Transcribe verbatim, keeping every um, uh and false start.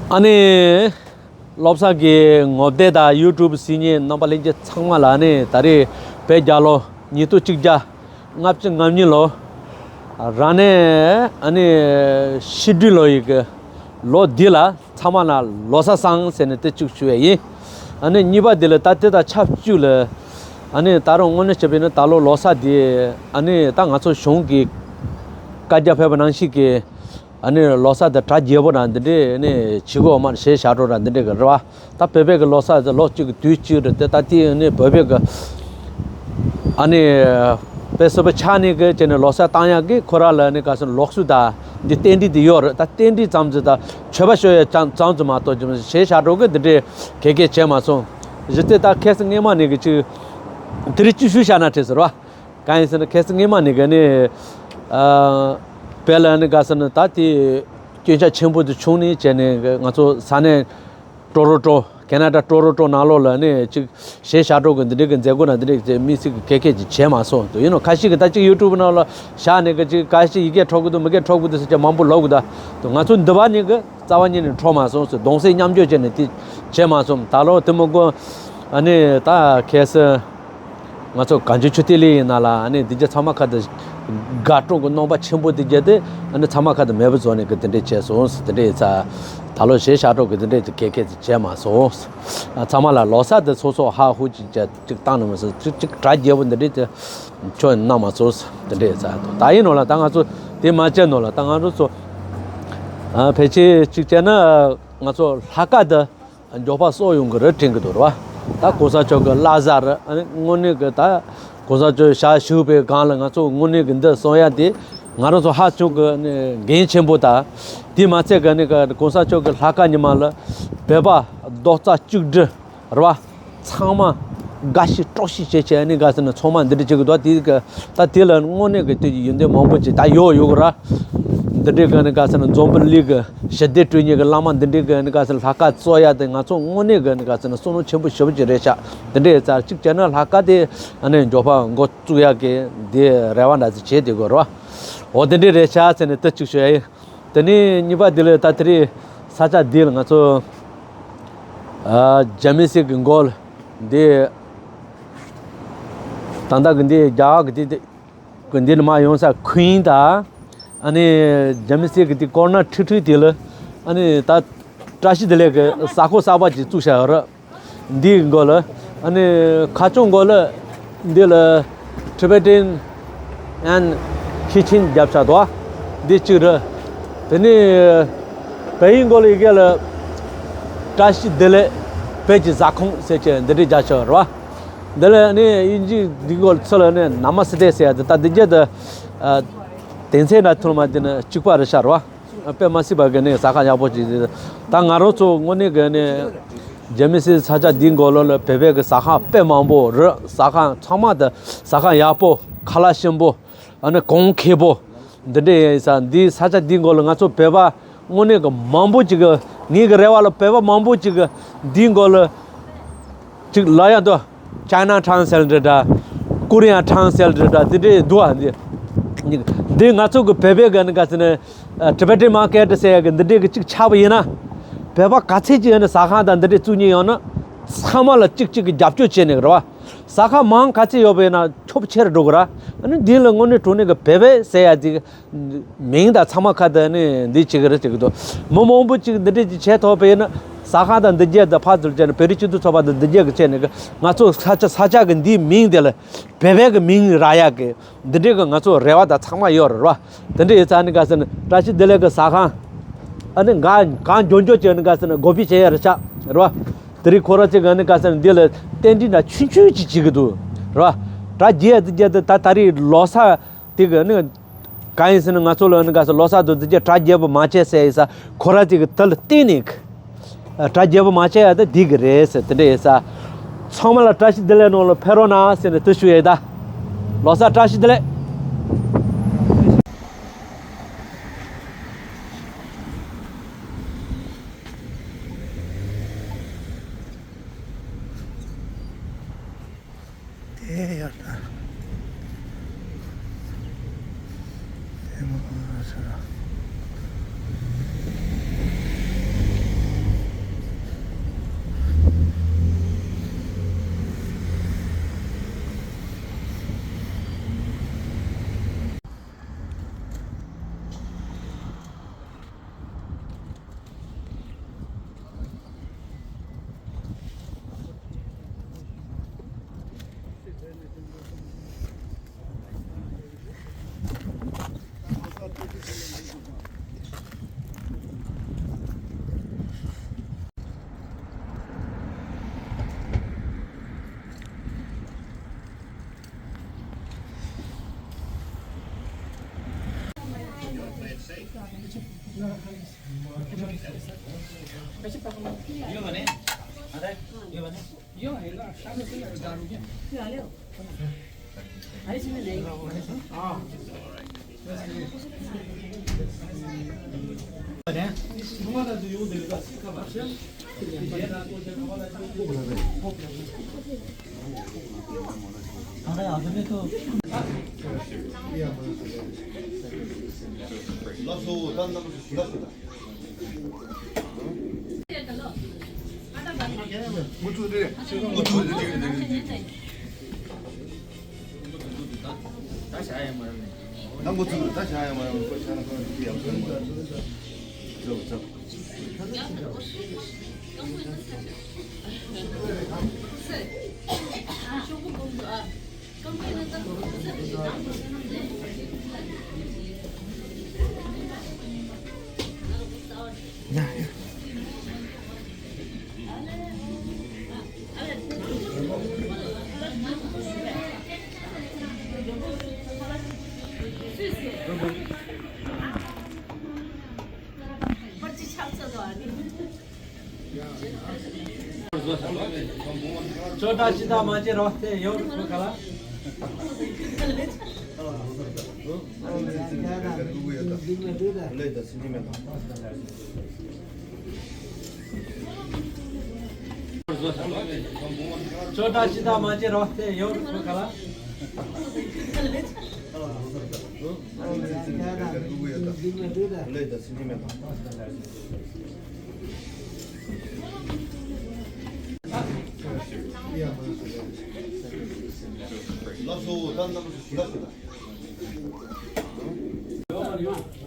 ཨ་ནི། བློ་བཟང་གི་ངོ་དེབ་དང་ཡུ་ཊུབ་གཟིགས་མཁན་རྣམ་པ་ལྷན་རྒྱས་ཚང་མ་ལ་ནི་ད་རེས་བོད་རྒྱལ་ལོ་ཉིས་སྟོང་གཅིག་བརྒྱ་ལྔ་བཅུ་ང་གཉིས་ལོ། རང་ནས་ཨ་ནི་ཤི་སྦྲུལ་ལོ་ཡི་གི་ལོ་འདི་ལ་ཚང་མ་ལ་ལོ་གསར་བཟང་ཟེར་ནས་དེ་གཅིག་ཞུ་ཡས་ཡིན། ཨ་ནི་གཉིས་པ་འདི་ལ་ད་དེ་དང་ཆབས་ཅིག་ལ་ཨ་ནི་ད་རུང་དངོས་གནས་བྱས་པ་ཡིན་ན་ད་ལོ་ལོ་གསར་འདི་ཨ་ནི་ད་ང་ཚོ་གཞུང་གི་བཀའ་རྒྱ་ཕེབས་པ་ནང་བཞིན་གྱི་ཨ་ནི་ལོ་གསར་དེ་གྲ་རྒྱས་པོ་རང་འདི་འདྲས་ནི་བྱེད་དགོས་མ་རེད། གཞས་ཞབས་བྲོ་རང་འདི་འདྲས་གི་རེད་བ། ད་བོད་པའི་གི་ལོ་གསར་དེ་ལོ་གཅིག་གི་དུས་གཅིག་རེད་དེ། ད་དེ་ནི་བོད་པའི་གི་ཨ་ནི་དཔེ་སྲིད་པ་ཆགས་ནས་གི་བྱས་ནས་ལོ་གསར་བཏང་ཡག་གི་ཁོ་རང་ལ་ནི་ག་ཟེར་ན་ལོགས་སུ་ད་འདི་རྟེན་འབྲེལ་དེ་ཡོད་རེད། ད་རྟེན་འབྲེལ་ཙམ་ཙི་ད་མཆོད་པ་ཞུ་ཡག་ཙམ་ཙམ་ཙི་མ་གཏོགས་ཀྱི་གཞས་ཞབས་བྲོ་གི་འདི་འདྲས་གལ་གལ་བྱས་མ་སོང་། གཞི་རྩའི་ད་ཁ་སང་སྔས་མ་ནས་གི་ཅིག་དེ་རིང་ཅིག་ཞུས་བཞག་ན་འགྲིག་ཟེར་བ། གང་ཡིན་ཟེར་ན་ཁ་སང་སྔས་མ་ནས་གི་ནི་ཨ་བོད་ལ་ནི་ག་ཟེར་ན་ད་དེ་སྐྱོན་ཆ་ཆེན་པོ་དེ་བྱུང་ནས་བྱས་ནས་གི་ང་ཚོ་ས་གནས་ཊོ་རོན་ཊོ། ཁེ་ན་ཌ་ཊོ་རོན་ཊོ་ནང་ལོགས་ལ་ནི་ཅིག་གཞས་ཞབས་བྲོ་གི་འདི་འདྲའི་གི་མཛད་སྒོ་ན་འདི་འདྲའི་གི་དམིགས་བསལ་གི་གལ་གལ་ཅིག་བྱས་མ་སོང་དུ། ཡིན་ནོ་ཁ་ཤས་གི་ད་ཅིག་ཡུ་ཊུབ་ནང་ལ་བཞག་ནས་གི་ཅིག་ག་ཤེད་ཡི་གེ་འཕྲོག་གི་འདུག་མི་གེ་འཕྲོག་གི་འདུག་ཟེར་ཅིག་མང་པོ་ལབ་གི་འདུག་དུ་ང་ཚོ་འདི་བ་ནི་གི་རྩ་བ་ཉིད་ནས་འཕྲོག་མ་སོང་ཟེར། གདུང་སེམས་མཉམ་སྐྱེད་བྱས་ནས་དེ་བྱས་མ་སོང་། ད་ལོ་དེ་མོ་གོ་ཨ་ནི་ད་ཁ་སང་ང་ཚོ་གངས་ཅན་ཆོས་ཐིག་ལེ་ཡིན་ན་ལ་ཨ་ནི་འདི་རྒྱ་ཚང་མ་ཁ་ད་དགའ་སྤྲོ་གི་རྣམ་པ་ཆེན་པོ་དེ་རྒྱ་དེ་ཨ་ནི་ཚང་མ་ཁ་ད་མེད་པ་བཟོ་ནས་གི་དེ་འདྲས་བྱས་སོང་། དེ་འདྲས་ཡིན་ཙང་ད་ལོ་གཞས་ཞབས་བྲོ་གི་དེ་འདྲས་དེ་གལ་གལ་དེ་བྱས་མ་སོང་། ཚང་མ་ལ་ལོ་གསར་དེ་སོ་སོ་ཧ་ཧུ་ཅིག་བྱས་ཅིག་བཏང་ནས་མ་སོང་། ཅིག་ཅིག་གྲ་རྒྱས་པོ་འདི་འདྲས་དེ་ཁྱོན་གནང་མ་སོང་། དེ་འདྲས་ཡིན་ཙང་ད་ཡིན་ནོ་ལ་ད་ང་ཚོ་དེ་མ་བྱས་ནོ་ལ་ད་ང་ཚོ་ཚོ་ཨ་ཕལ་ཆེར་ཅིག་བྱས་ན་ང་ཚོ་ལྷག་དཀར་དེ། མགྱོགས་པ་གསོག་ཡོང་གི་རེད་དྲན་གི་འདུག་རེད་བ། ད་གོང་ས་མཆོག་གི་བླ་གཟའ་རེད། ཨ་ནི་དངོས་གནས་གི་ད་གོང་ས་མཆོག་ཞལ་བཞུགས་པའི་སྒང་ལ་ང་ཚོ་དངོས་གནས་གི་འདི་གསུང་ཡ་དེ་ང་རང་ཚོ་ཧ་ཅང་གི་ནི་འགན་ཆེན་པོ། ད་དེ་མ་ཚད་གི་ནི་གི་གོང་ས་མཆོག་གི་ལྷག་དཀར་ཉི་མ་ལ་བོད་པ་རྡོག་རྩ་གཅིག་སྒྲིལ་རེད་བ། ཚང་མ་དགའ་ཤི་སྤྲོ་ཤི་བྱེད་བྱས་ནི་ག་ཟེར་ན་ཚང་མ་འདི་འདྲ་བྱེད་གི་འདུག་དེ་གི་ད་དེ་ལ་དངོས་གནས་ཀྱི་དེ་ཡོན་ཏན་མང་པོ་ཅིག་ད་ཡོད་ཡོད་གི་ར། འདི་འདྲའི་གི་ནི་ག་ཟེར་ན་འཛམ་བུ་གླིང་གི་ཞི་བདེ་སྐྲུན་མཁན་གི་བླ་མ་འདི་འདྲའི་གི་ནི་ག་ཟེར་ན་ལྷག་དཀར་གཙོ་ཡ་དེ་ང་ཚོ་དངོས་གནས་གི་ནི་ག་ཟེར་ན་བསོད་ནམས་ཆེན་པོ་ཞེ་པོ་ཅིག་རེད་ཤག་དེ་འདྲའི་ཡིན་ཙང་གཅིག་བྱས་ན་ལྷག་དཀར་དེ་ཨ་ནི་མགྱོགས་པ་འགོ་བཙུགས་ཡ་གི་དེ་རེ་བ་འདྲ་ཅིག་བྱས་བསྡད་དགོས་རེད་བ། འོ་དེ་འདྲའི་རེད་ཤག་ཟེར་ནས་དེ་གཅིག་ཞུ་ཡ་ཡིན། དེ་ནས་གཉིས་པ་འདི་ལ་ད་དེ་རིང་ས་ཆ་འདི་ལ་ང་ཚོ་ཨ་རྒྱ་མི་སི་གི་མགོ་འདི་ད་ལྟ་གི་འདི་རྒྱ་གར་གི་འདི་གི་འདི་ནས་མར་ཡོང་ས་ཁུན་དང་ཨ་ནི་རྒྱ་མི་སི་གི་འདི་ཀོར་ནར་ཁྲིག་ཁྲིག་དེ་ལ་ཨ་ནི་ད་བཀྲ་ཤིས་བདེ་ལེགས་གི་ཟ་ཁང་གསར་པ་ཅིག་བཙུགས་བཞག་ཡོད་རེད། འདིའི་མགོ་ལ་ཨ་ནི་ཁ་ཆུང་མགོ་ལ་འདི་ལ་Tibetan and Kitchen རྒྱབ་ཆགས་འདུག་འདི་གཅིག་རེད། དེ་ནས་བལ་ཡུལ་མགོ་ལ་ཡི་གེ་ལ་བཀྲ་ཤིས་བདེ་ལེགས་བོད་ཀྱི་ཟ་ཁང་ཟེར་བྱས་འདི་འདྲའི་རྒྱབ་ཆགས་རེད་བ། འདི་ལ་ནི་དབྱིན་ཇི་འདི་མགོ་ལ་ཚུར་ལ་ནི་Namaste ཟེར་ཡ་འདི་ད་འདི་རྒྱབ་དུ་དེ་ཚེ་ན་ཐུར་མ་འདི་ནི་གཅིག་པ་རེད་ཤག་རེད་བ། དཔེ་མ་སྲིད་པ་གི་ནི་ཟ་ཁང་ཡག་པོ་ཅིག་རེད། ད་ང་རང་ཚོ་དངོས་གནས་གི་ནི་རྒྱ་མི་སི་ས་ཆ་འདིའི་མགོ་ལོག་ལ་བོད་པའི་གི་ཟ་ཁང་དཔེ་མང་པོ་རེད། ཟ་ཁང་ཚང་མ་དེ་ཟ་ཁང་ཡག་པོ་ཁ་ལག་ཞིམ་པོ་ཨ་ནི་གོང་ཁེ་པོ་འདི་འདྲ་ཡིན་ས། འདིའི་ས་ཆ་འདིའི་མགོ་ལ་ང་ཚོ་བོད་པ་དངོས་གནས་གི་མང་པོ་ཅིག་གི་ངའི་གི་རེ་བ་ལ་བོད་པ་མང་པོ་ཅིག་གི་འདིའི་མགོ་ལ་ཅིག་ལབ་ཡག་འདུག China Town ཟེར་འདྲ་འདྲ། Korea Town ཟེར་འདྲ་འདྲ་འདི་འདྲའི་འདུག་ཨ། འདི་འདི་ང་ཚོ་གི་བོད་པའི་གི་ནི་ག་ཟེར་ནས་Tibetan Market ཟེར་ཡག་གི་འདི་འདྲའི་གི་ཅིག་ཆགས་པ་ཡིན་ན། བོད་པ་ག་ཚད་ཅིག་ཡོད་ན་ཟ་ཁང་དང་འདི་འདྲའི་བཙུགས་མཁན་ཡོད་ན་ཚང་མ་ལ་གཅིག་གཅིག་གི་རྒྱབ་སྐྱོར་བྱས་ནས་རེད་བ། ཟ་ཁང་མང་ག་ཚད་ཡོད་པ་ཡིན་ན་ཁྱོ་པ་ཆེ་རུ་འགྲོ་གི་ར། ཨ་ནི་འདི་ལ་དངོས་གནས་དྲང་གནས་གི་བོད་པའི་ཟེར་ཡག་འདི་མིང་དང་ཚང་མ་ཁ་དེ་ནི་འདི་བྱེད་ཀྱི་རེད་བྱེད་ཀྱི་འདུག་མི་མང་པོ་ཅིག་འདི་འདྲས་ཅིག་བྱས་ཐུབ་པ་ཡིན་ན་ཟ་ཁང་དང་འདི་རྒྱས་དང་ཕར་ཚུར་བྱས་ནས་བོད་རིགས་སྤྱི་མཐུན་ཚོགས་པ་དང་འདི་རྒྱས་ཀྱི་བྱས་ནས་ང་ཚོ་ས་ཆ་ས་ཆ་གི་འདིའི་མིང་དེ་ལ་བོད་པའི་གི་མིང་རག་ཡག་གི་འདི་འདྲས་གི་ང་ཚོ་རེ་བ་དང་ཚང་མ་ཡོད་རེད་བ། དེ་འདྲས་ཡིན་ཙང་ནི་ག་ཟེར་ན་བཀྲ་ཤིས་བདེ་ལེགས་གི་ཟ་ཁང་ཨ་ནི་གང་གང་མགྱོགས་མགྱོགས་བྱས་ནི་ག་ཟེར་ན་འགོ་འབུས་བྱེད་ཡག་རེད་ཤག་རེད་བ། དེ་རིང་ཁོ་རང་ཚོས་ག་ནི་ག་ཟེར་ན་འདི་ལ་རྟེན་འབྲེལ་འདྲ་ཆུང་ཆུང་ཅིག་བྱེད་ཀྱི་འདུག་རེད་བ། གྲ་རྒྱས་འདི་རྒྱས་འདི་ད་ད་རེས་ལོ་གསར་དེ་གི་ནི་གང་ཡིན་ཟེར་ན་ང་ཚོ་ལ་ནི་ག་ཟེར་ལོ་གསར་དུ་འདི་རྒྱས་གྲ་རྒྱས་པོ་མ་བྱས་ཟེར་ཡིན་ས། ཁོ་རང་ཚོས་གི་དེ་ལ་བརྟེན་ནས་གྲ་རྒྱས་པོ་མ་བྱས་ཡ་ད་འདི་གི་རེད་ཟེར་དེ་འདྲ་ཡིན་ས། ཚང་མ་ལ་བཀྲ་ཤིས་བདེ་ལེགས་ནང་ལ་ཕེབས་རོགས་གནང་ཟེར་ནས་དེ་ཞུ་ཡས་ད། ལོ་གསར་བཀྲ་ཤིས་བདེ་ལེགས། དེ་ཡོད་ད། ད་བྱ་ཡ་མ་རེད། ད་འགོ་ཚུགས་ད་བྱ་ཡ་མ་རེད། ཁོ་ཆ་ན་ཁོ་ཡ་ཡ་མ་རེད། ཚབ་ཚབ། ཅོ་ཏ་ཅི་ད་མ་ཅི་རོ་དེ་ཡོད་ཁོ་ག་ལ། ཅོ་ཏ་ཅི་ད་མ་ཅི་རོ་དེ་ཡོད་ཁོ་ག་ལ། ལགས་སོ། ད་རྣམ་པ་ཚོ་ཞུ་ལ་ཞུ་ལ།